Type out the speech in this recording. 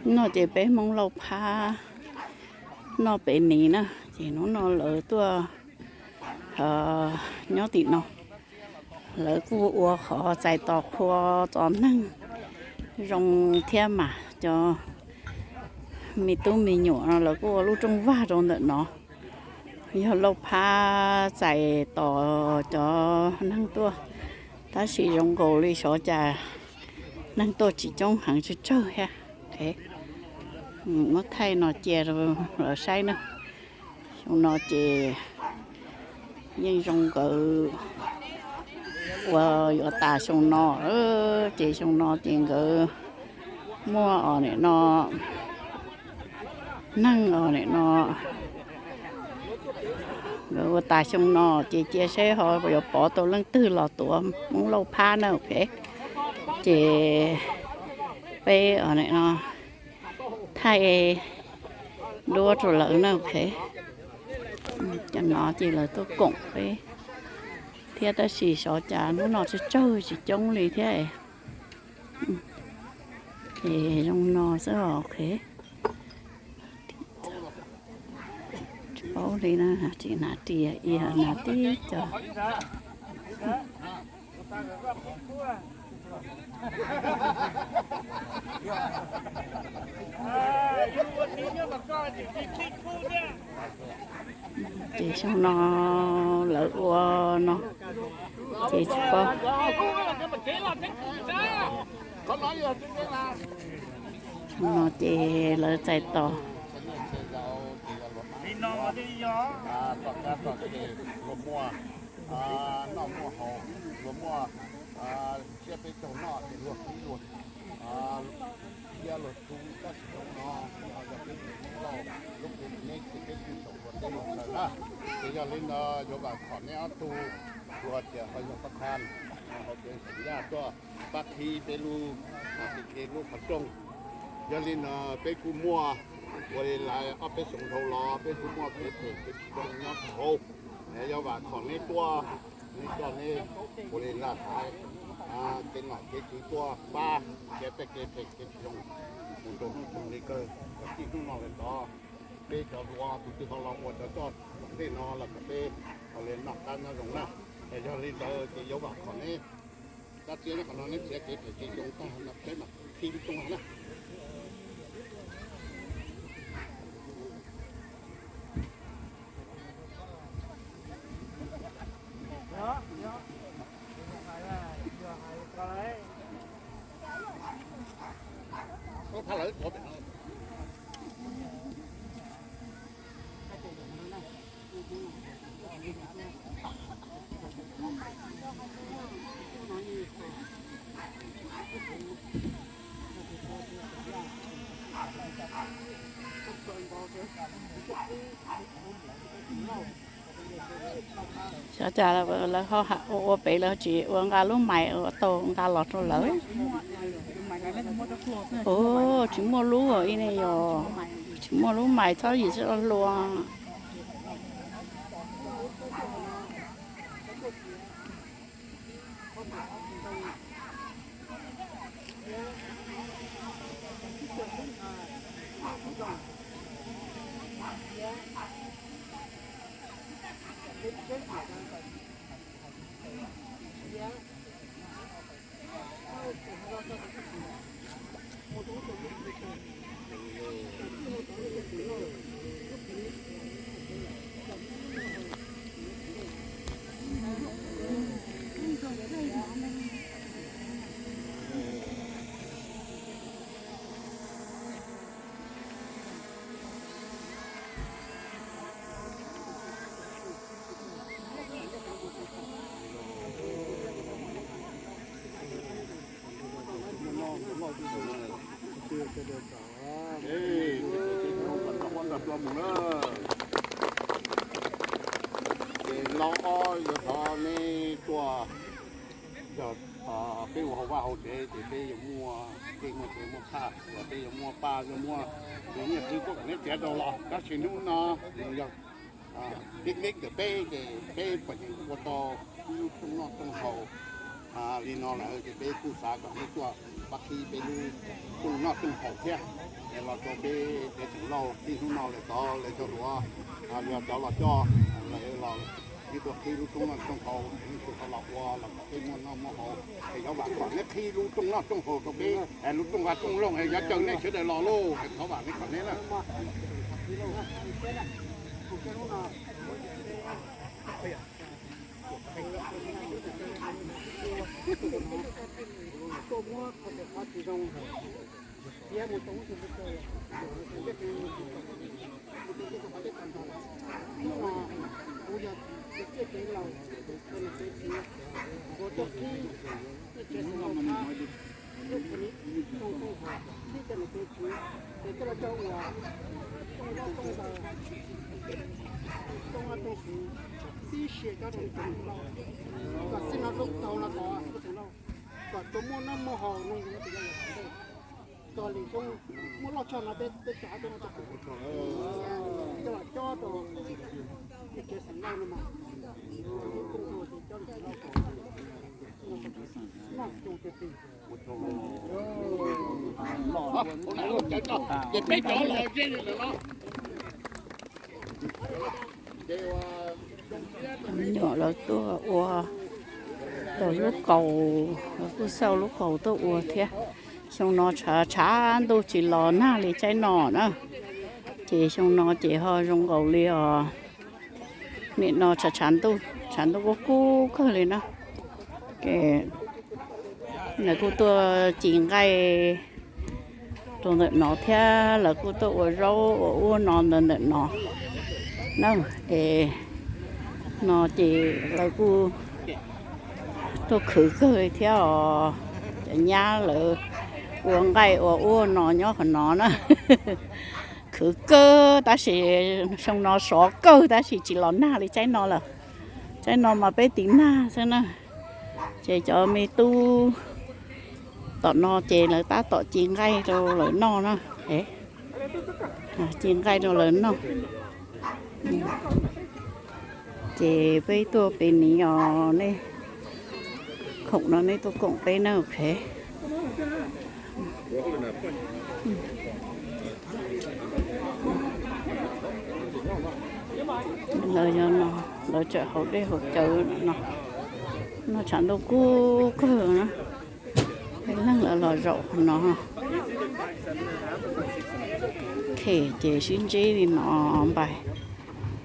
No ces peb Hmoob Lauj Phab noj pem ni na, ces hnub no lawv tuaj nyob tim no, lawv kuj ua qhov txais tos qhua tos neeg zoo thiab mas cov me tub me nyuam no lawv kuj ua lub rooj vag rau ntawm no. Yog Lauj Phab txais tos cov neeg tuaj, tab sis zoo nkaus li xyov cas neeg tuaj tsis coob heev, tsawg tsawg thiab. Muab thaij no cia rau lawv saib na. Xyoo no ces yeej zoo nkawd ua yuav tas xyoo no, ces xyoo no ces nkawd muaj os nim no neeg os nim no nkawd ua tas xyoo no ces cia saib ho yuav pov tau leej twg los tuav Hmoob Lauj Phab na, ok. Ces peb os nim no thaij duab rau lawv na, ok. Cov no ces lawv tuaj koom peb thiab tab sis xyov cas hnub no tsawg tsawg tsis coob li thiab. Ces zoo no xwb os, ok. Tsis paub li na, tsis hnav rias, ib hnav tib co. Ces xyoo no lawv ua no ces tsis paub. Xyoo no ces lawv txais tos. Noj muaj haus, luag muaj siab peb caug noj ces luag qhib luag, thiab luag tu, tab sis xyoo no yog peb tus tij laug lub kub neb ces peb kuj xyaum luag teb luag chaw na. Ces yog li no yuav vam khom neb ob tug, luag tias ho yog pab thab, ho tias xeem Yaj tuaj pab qhib peb lub, peb lub qhov rooj. Yog li no peb kuj muaj, ua li lawv ob peb xyoo dhau los peb kuj muaj kev phem kev tsis zoo nyob rau hauv. Yuav vam khom neb tuaj, neb coj neb ua li lawv hais, kev nom kev tswv tuaj pab, kev phem kev tsis zoo mus rau hnub li kawg. Txij hnub no lawm tod, peb cov hluas tus twg ho los ua cov coj tom ntej no los kom peb ua li noj qab nyob zoo na. Yog li ntawd ces yuav vam khom neb, dab txiab nyob qhov no neb txiav kev phem kev zoo tag no peb mam qhib lub rooj na. Xyov cas lawv ho ua ua pem lawv tsis ua nqa lub mais ua tau nqa los rau lawv. Ua tsis muaj lub ib ne yog tsis muaj lub mais txhob yim txhob hlua. Ces los ob yuav thov neb tuaj, yog peb ua hauv vaj hauv tsev ces peb yuav muaj dej muaj cawv muaj phaj, yog peb yuav muaj paj yuav muaj tus nyiaj twg kuj kom neb txiav rau los, tab sis hnub no nws yog picnic ntawm peb ces peb pom yeej ua tau ib lub rooj noj rooj haus li no lawm ces peb kuj xav kom neb tuaj pab qhib peb lub rooj noj rooj haus thiab. Es los rau peb teb Xeem Lauj txij hnub no lawm tod lawv cov hluas, yog cov los coj, lawv los ib tug qhib lub rooj noj rooj haus, ib tug los ua los kom peb muaj noj muaj haus. Es thov vam kom neb qhib lub rooj noj rooj haus rau peb, lub rooj vaj rooj loog, es yuav caw nej sawv daws los lauj, thov vam nej kom neb na. Tib si cov zoo li cov Xeem Lauj, kom xib no zoo tau no tod, kom tau muaj noj muaj haus, zoo li cov Xeem Lauj, kom lwm xyoo muaj loj tshaj no peb, peb cov tau no tau, coj los cob rau cov Xeem Lauj no mas, cov Xeem Lauj ces cov Xeem Lauj noj cov twg twg. Ces peb cov los ze li lawm no. Me nyuam lawv tuaj ua lawv lub kaus, lawv kuj xauj lub kaus tuaj ua thiab. Xyoo no tshav tshav ntuj tsis los nag li tsaib no na, ces xyoo no ces ho zoo nkaus li os. Nim no tshav tshav ntuj, tshav ntuj kub kub kawg li na. Ces lawv kuj tuaj ci nqaij rau ntawm no thiab, lawv kuj tuaj ua zaub ua ub no ntawm ntawm no na. Es no ces lawv kuj tuaj khwv kawg thiab os. Cov nyab lawv ua nqaij ua ub no nyob qhov no na. Khwv kawg tab sis xyoo no sov kawg tab sis tsis los nag li tsaib no lawm. Tsaib no mas peb tiv nag xwb na. Ces cov me tub tom no ces lawv tab tom ci nqaij rau lawv noj na. Ci nqaij rau lawv noj. Ces peb tuaj pem ni os, nej khoom no nej tuaj koom peb na, ok. Lawv yog no, lawv tseem haus dej haus cawv no. No tshav ntuj kub kawg na. Peb leeg lawv los zaum qhov no. Them ces sib ntsib li no npais.